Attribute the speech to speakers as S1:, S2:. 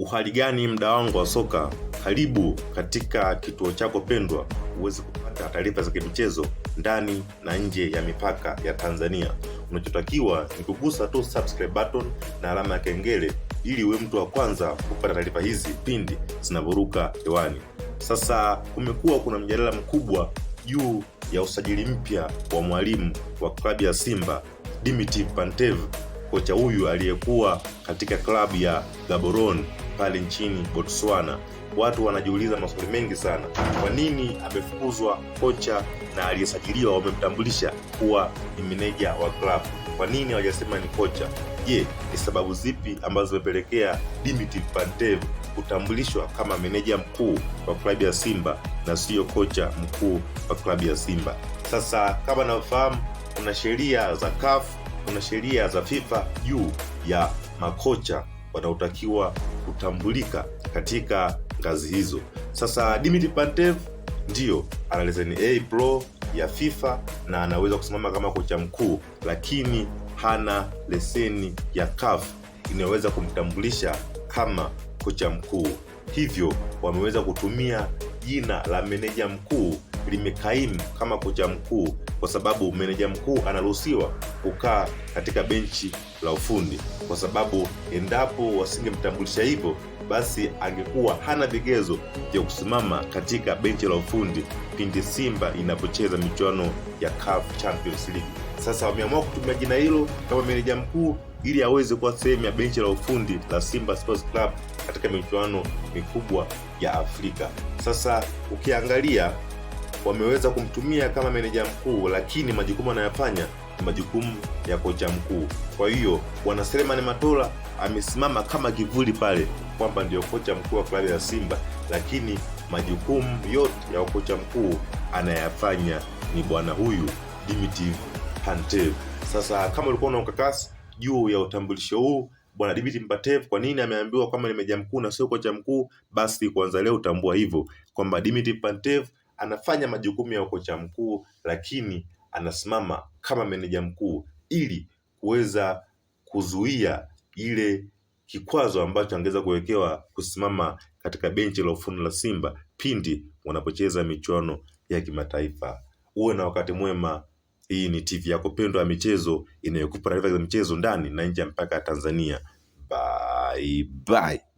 S1: Uhali gani mda wangu wa soka, karibu katika kituo chako pendwa uweze kupata taarifa za kimichezo ndani na nje ya mipaka ya Tanzania. Unachotakiwa ni kugusa tu subscribe button na alama ya kengele ili uwe mtu wa kwanza kupata taarifa hizi pindi zinavyoruka hewani. Sasa kumekuwa kuna mjadala mkubwa juu ya usajili mpya wa mwalimu wa klabu ya Simba Dimitar Pantev, kocha huyu aliyekuwa katika klabu ya Gaborone pale nchini Botswana. Watu wanajiuliza maswali mengi sana, kwa nini amefukuzwa kocha na aliyesajiliwa wamemtambulisha kuwa ni meneja wa klabu? Kwa nini hawajasema ni kocha? Je, ni sababu zipi ambazo zimepelekea Dimitar Pantev kutambulishwa kama meneja mkuu wa klabu ya Simba na siyo kocha mkuu wa klabu ya Simba? Sasa kama navyofahamu, kuna sheria za CAF, kuna sheria za FIFA juu ya makocha wanaotakiwa kutambulika katika ngazi hizo. Sasa Dimitar Pantev ndiyo ana leseni A Pro ya FIFA na anaweza kusimama kama kocha mkuu, lakini hana leseni ya CAF inayoweza kumtambulisha kama kocha mkuu. Hivyo wameweza kutumia jina la meneja mkuu limekaimu kama kocha mkuu, kwa sababu meneja mkuu anaruhusiwa kukaa katika benchi la ufundi, kwa sababu endapo wasingemtambulisha hivyo, basi angekuwa hana vigezo vya kusimama katika benchi la ufundi pindi Simba inapocheza michuano ya CAF Champions League. Sasa wameamua kutumia jina hilo kama meneja mkuu ili aweze kuwa sehemu ya benchi la ufundi la Simba Sports Club katika michuano mikubwa ya Afrika. Sasa ukiangalia wameweza kumtumia kama meneja mkuu, lakini majukumu anayofanya ni majukumu ya kocha mkuu. Kwa hiyo bwana Selemani Matola amesimama kama kivuli pale kwamba ndio kocha mkuu wa klabu ya Simba, lakini majukumu yote ya kocha mkuu anayafanya ni bwana huyu Dimitar Pantev. Sasa kama ulikuwa una ukakasi juu ya utambulisho huu bwana Dimitar Pantev, kwa nini ameambiwa kwamba ni meneja mkuu na sio kocha mkuu? Basi kuanza leo utambua hivyo kwamba Dimitar Pantev anafanya majukumu ya kocha mkuu, lakini anasimama kama meneja mkuu ili kuweza kuzuia ile kikwazo ambacho angeweza kuwekewa kusimama katika benchi la ufundi la Simba pindi wanapocheza michuano ya kimataifa. Uwe na wakati mwema. Hii ni TV yako pendwa ya michezo inayokupa taarifa za michezo ndani na nje ya mpaka ya Tanzania. Bye bye.